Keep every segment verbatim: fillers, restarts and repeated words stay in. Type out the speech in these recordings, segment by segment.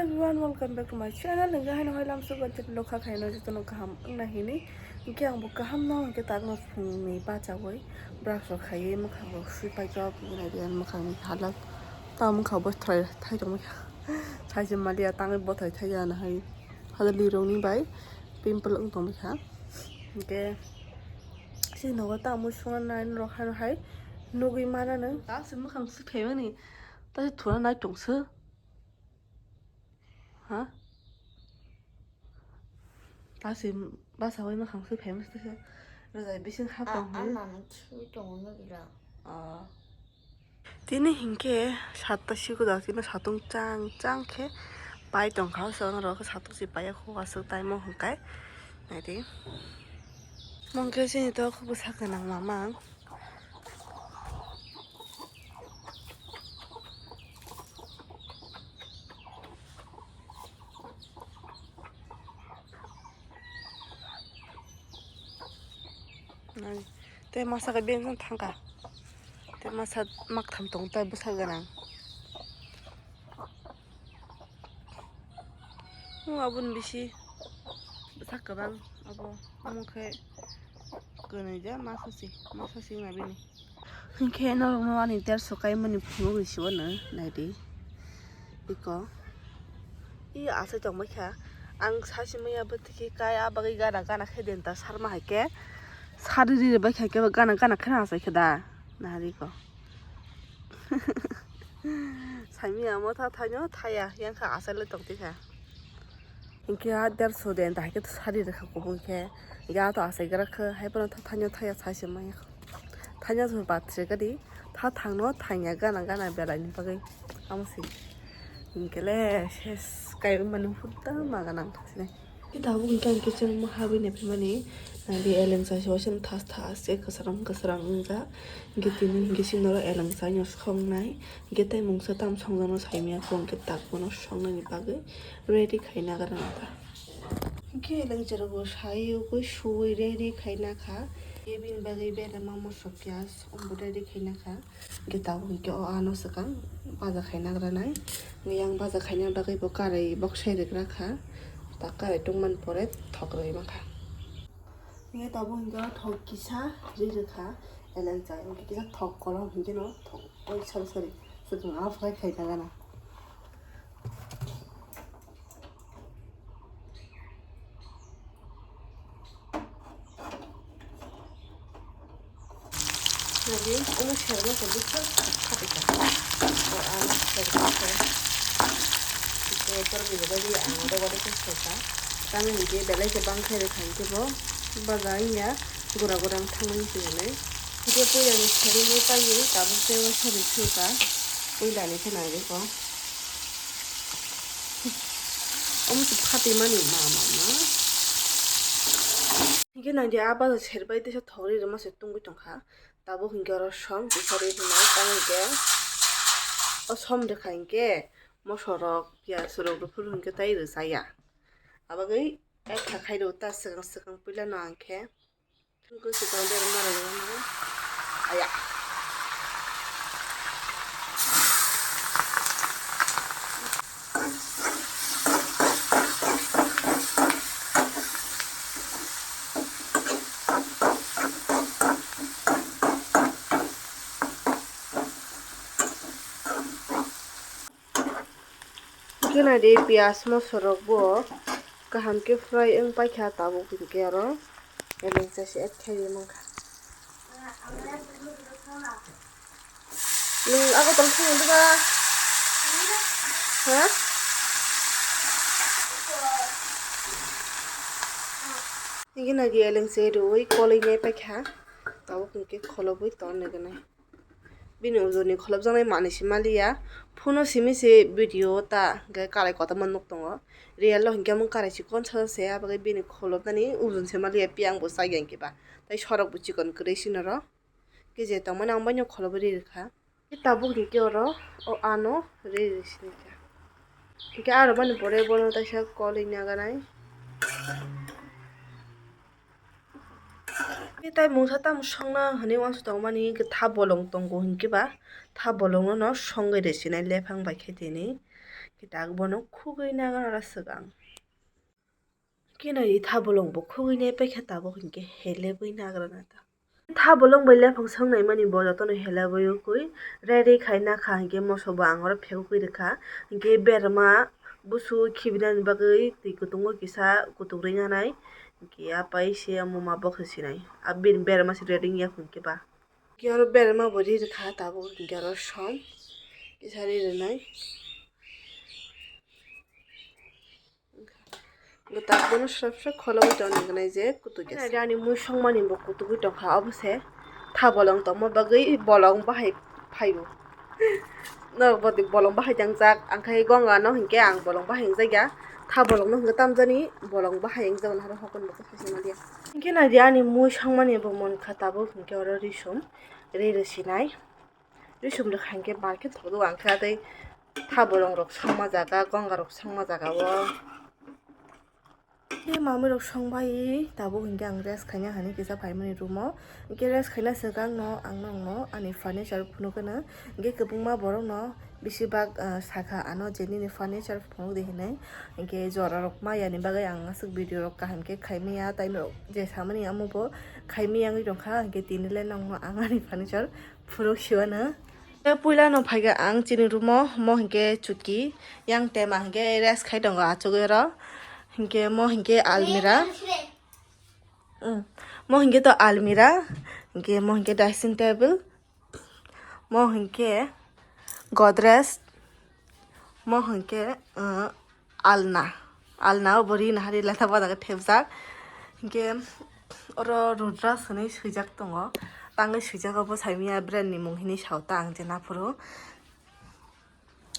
Everyone, welcome back to my channel. Hingke haino hai lamsok o channel o kha khaino jotono kaham wngna hini. Hingke ang bo kaham no hingke takno phungni bachawai brush rok khaiwi mwkhang rok sui paijak, hingke naidi ang mwkhang ni halak ta mwkhang bo thai thai tongwi kha. Saijak maliya tangwi bo thai thai ya na hai. Hada lirokni bai pimple wng tongwi kha. Hingke sini nogo ta mui songna nai norok haino hai nugwi mana no. Ta se mwkhang sui khaimani ta se thura nai tongse. Ha? Tasi basa wai mwkhang sui phai masa tasa. Rajai bising hap tong hwnwi. Ang nang sui tongo nugila. Ah. Tini hinkhe satta sikuda tini satung chang chang khe pai tongkha, so norok satung si paiya khu aswk taimo hwnkhai. Naidi. Mungkhe sini to khu bwsa gwnang mamang. Tei masa khe beng thangkha. Tei masa maktham tong tai bwsa gwnang. Aboni bisi bwsa kwbang abo, omo khe kwnwi ja masa si, masa si wngna bini. Hinkhe norokno ani derso kaimani phunugwi sibo no naidi. Iko. I asai tongbai kha. Ang sachi maya bwtwkhe kai a bagwi gana gana khe denta sarma hai khe. Sari ri bai kha khe gana gana khe asai khe da. Nahari ko. Saimaya mo tha thaino thaya yang kha asai le tong tikha. Hinkhe a derso denta hai khe sari rwkha kubui khe. Ya to asai gra khe hai bono tha thaino thaya sachi maya. Thanya jor batse gadi tha thangno thangya gana gana belai ni bagwi amo se hinkele ses kai mani hutta ma gana sine. Tabuk hinkhe ang kiching ma habwi ne phimani nadi eleng sa se waisa thas thas se kwsarang kwsarang wngja hinkhe tini hinkhe sini oro eleng sa no songnai hinkhe tei mungsa tam songjakno saimaya khe tak bono songnani bagwi ready khaina gana ta. Hinkhe eleng cherok bo sai ugwi suwi ready khaina kha. Bini bagwi berama moso piyaj. Ang bo ready khaina kha. Hingke tabuk hingke o ano swkang baja khaina granai. Hingke yang baja khaina bagwi bo karai boksai rwgra kha. Ta karai tongmani pore thok rwui mankha. Hingke tabuk hingke o thok kisa ri rwkha. Eleng chai hingke kisa thok kolom hingke no thok oi sorry sorry swkang off khai khaina gana. Nadi, omo serma se bwswk khatika. O, ano serma se. Ito, tor bini bagwi ang oro oro khe serka. Tamo hinkhe belai khe bang khe rwkha hinkhe bo baja wngya gura gura wng thangmani hinwi. Hinkhe puila ni serwi mui paiwi tabuk tei o serwi sirka. Puila ni khe nangwi kho. Omo se phatimani ma ma ma. Hinkhe nangdi a baja serbai teisa thok ri rwma se tungwi tongkha. Tabuk hinkhe oro som kisa ri rwnai tamo hinkhe o som rwkha hinkhe moso rok piyaj rok rwphuru hinkhe tai rwchaya. Abagwi ekha khai rw ta swkang swkang puila no ang khe. Tungkol swkang berma rwgwlano. Aya. Hingke naidi piyaj mosorok bo kaham khe fry wng paikha tabuk hinkhe oro elengcha se add khaidi mankha. Nwng Agartala thangwi diba? Ha? Hingke naidi elengcha rwui koloi nai paikha. Tabuk hinkhe kholobwi ton nai gwnai. Bini ujuni kholopjaknai manwi se maliya. Phuno simi se video ta hwnkhe karai kotorma nuk tongo. Real o hwnkhe omo karai chikon sajak se, abagwi bini kholopnani ujun se maliya, piyang bo chaya hwnkhe ba. Tei sorok bo chikon kwrwi sinoro. Kije tongmani ang baino kholobwi ri rwkha. Tabuk hwnkhe oro o ano ri ri sinikha. Hwnkhe aro bani pore bono taisa koloi naganai. Tei mungsa tamo songna hinwi uansuk tongmani, tha bolong tongo hinkhe ba, tha bolongno no songwi rwsinai lephang bai khe tini. Kitak bono khugwi nagra swkang. Khe nai thabolong bo khugwi nai paikha tabuk hinkhe helebwi nagra na ta. Thabolong bai lephang songnaimani bo jotono helebwi ukui ready khai nakha hinkhe moso bo ang oro phegwi rwkha. Hinkhe berma busu khibinani bagwi twi kutungo kisa kutuk ringanai. Hinkhe apai se omo ma bokhe sinai. A bini berma se ready wngya hinkhe ba. Hinkhe oro berma bo ri rwkha tabuk hinkhe oro som kisa ri rwnai. Gwtak bono srap srap kholowi tongna gwnai je kutuk ya. Ani mui songmani bo kutugwi tongkha obo se thabolong tongma bagwi bolong bahai phaio. Norok bodi bolong bahai tangjak angkhai gonga no hinkhe ang bolong bahai wngjakya thabolong no hinkhe tamjani bolong bahai wngjakno haro hokon bo khe saimanya. Hinkhe naidi ani mui songmani bo mankha tabuk hinkhe oro risum ri rwsinai. Risum rwkha hinkhe bar khe thokdo ang khe tei thabolong rok songma jaga gonga rok songma jaga o. Khe mamui rok songbai tabuk hinkhe ang rest khaina hinwi kisa phaimani room o. Hinkhe rest khaina swkang no ang nokno ani furniture phunuk gano hinkhe kwbangma borok no bisi bak ah, sakha ano je nini furniture phunuk di hinwi. Hinkhe jora rok maya ni bagwi ang aswk video rok kaham khe khaimaya tai norok je samani amo bo khaimaya wngwi tongkha hinkhe tini le nokno ang ani furniture phunuk siwano. Tei puila no phaikha ang chini room o, mo hinkhe chuki, yang tema hinkhe rest khai tongo achugwi oro. Hinkhe mo hinkhe almira. Mm. Mo hinkhe to almira, hinkhe mo hinkhe dressing table, mo hinkhe godrej, mo hinkhe, uh, alna, alna o bo ri nahari latha bada khe thepjak. Hinkhe oro Rudra hinwi swijak tongo, tangwi swijak obo saimanya brand ni mung hinwi sao ta ang je naphuru.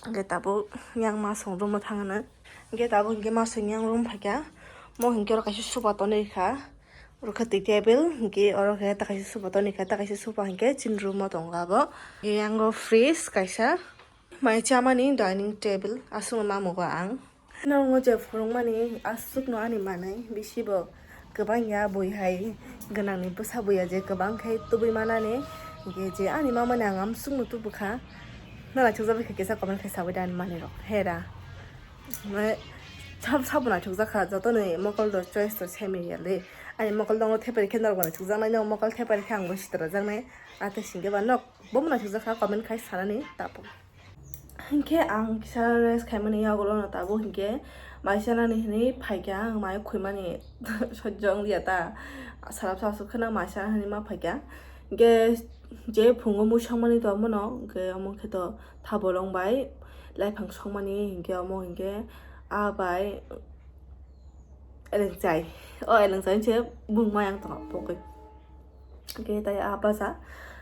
Hinkhe tabuk yang masong room o thangna, hinkhe tabuk hinkhe masong yang room phaikha, mo hinkhe oro kaisa sofa tonwi kha, oro khe twi table, hinkhe oro khe ta kaisa sofa tonwi kha, ta kaisa sofa hinkhe chini room o tongo abo. Hinkhe yang o fridge kaisa. Mai chamani dining table aswkno mamugo ang. Norokno je phunukmani aswkno ani manwi bisi bo kwbang ya bui hai gwnangni bwsa buya je kwbang khe tubui manani hinkhe je ani mamani ang amsukno tubukha. Nana chukjagwi khe kisa comment khai sawi da ani manwirok hera. Mane sab sabo naithokjakha jotono mokol rok choice rok same ya le. Ani mokol rok thepari khe norok bo naithokjaknai, norok mokol thepari khe ang bo sitra jaknai. Atwi singkhe ba nok bo naithokjakha comment khai sanani tabuk. Hinkhe ang kisa rest khaimani yagulono tabuk hinkhe mai chanani hinwi phaikha ang mai khwimani sojjo wngya ta salsa aswk kheno mai chana hinwi ma phaikha hinkhe je phungo mui songmani tongmano hinkhe omo khe to thabolong bai laiphang songmani hinkhe omo hinkhe ah bai elengchai o elengchai se bung mayang tongo pogwi. Hinkhe tai ah baja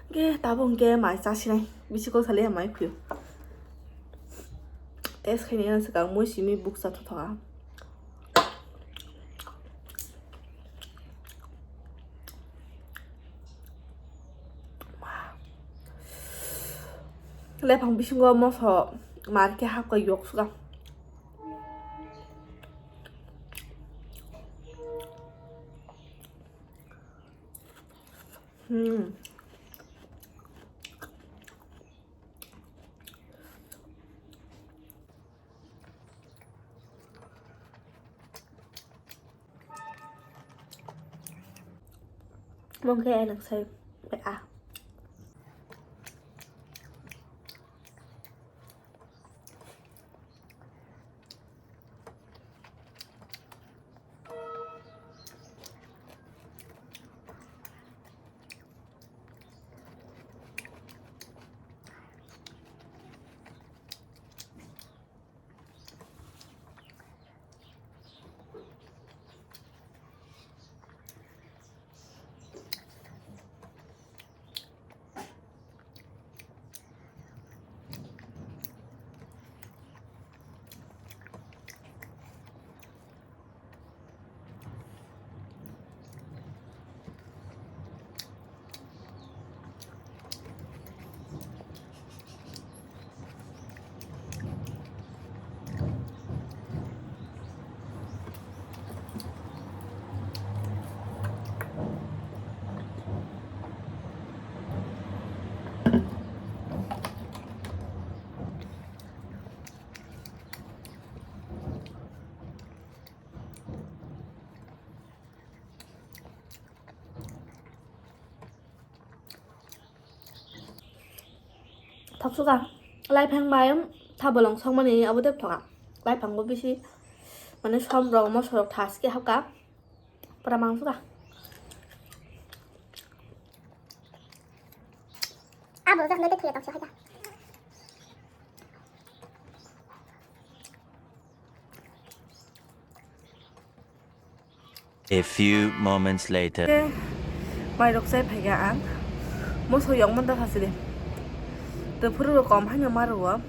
hinkhe tabuk hinkhe mai chasinai bisi kok sali hamai khwio. Test khainai swkang mui simi bukcha thothoka. Lephang bisingo moso mar khe hapkha yok swkang. Hmm. Mungkin enak saya. Ah. Thapsuka, laiphang bai thabolong songmani abo tep thoka. Laiphang bo bisi, mane, som rok, moso rok thaske hapka. Pura mangsuka. Abo jak nai tei thuya toksa haika. A few moments later. Ke mai rok chai phaiga ang. Moso yong mon da phasi de. To phuru rok kom haino ma rwo.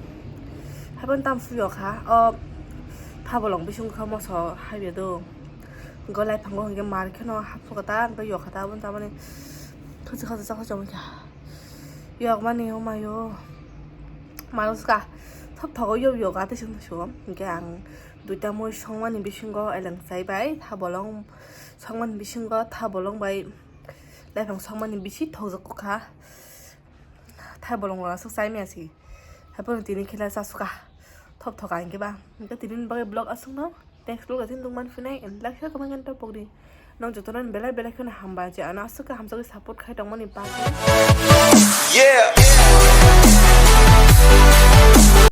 Haban tam su yok ha. O thabolong bising kha moso hai be do. Go lai phango hingke mar kheno hapsu kata, ang tei yok kata, aboni tamani khasi khasi chakha chong kha. Yok mani, oh my, oh. Manuska, thop thogo yok yok ate sung sung. Hingke ang duita mui songmani bisingo eleng chai bai, thabolong songmani bisingo, thabolong bai, laifang songmani bisi thokjak kha. Thabolong rok aswk chai maya si. Haphano tini khela chasuka. Thop thoka hingke ba. Hingke tini bagwi vlog aswkno. Next vlog o tini nung manphinai. And like, share, comment, and pokdi. Nong jotono belai belai kheno hambai je ano aswk hamjagwi support khai tongmani bagwi. Yeah.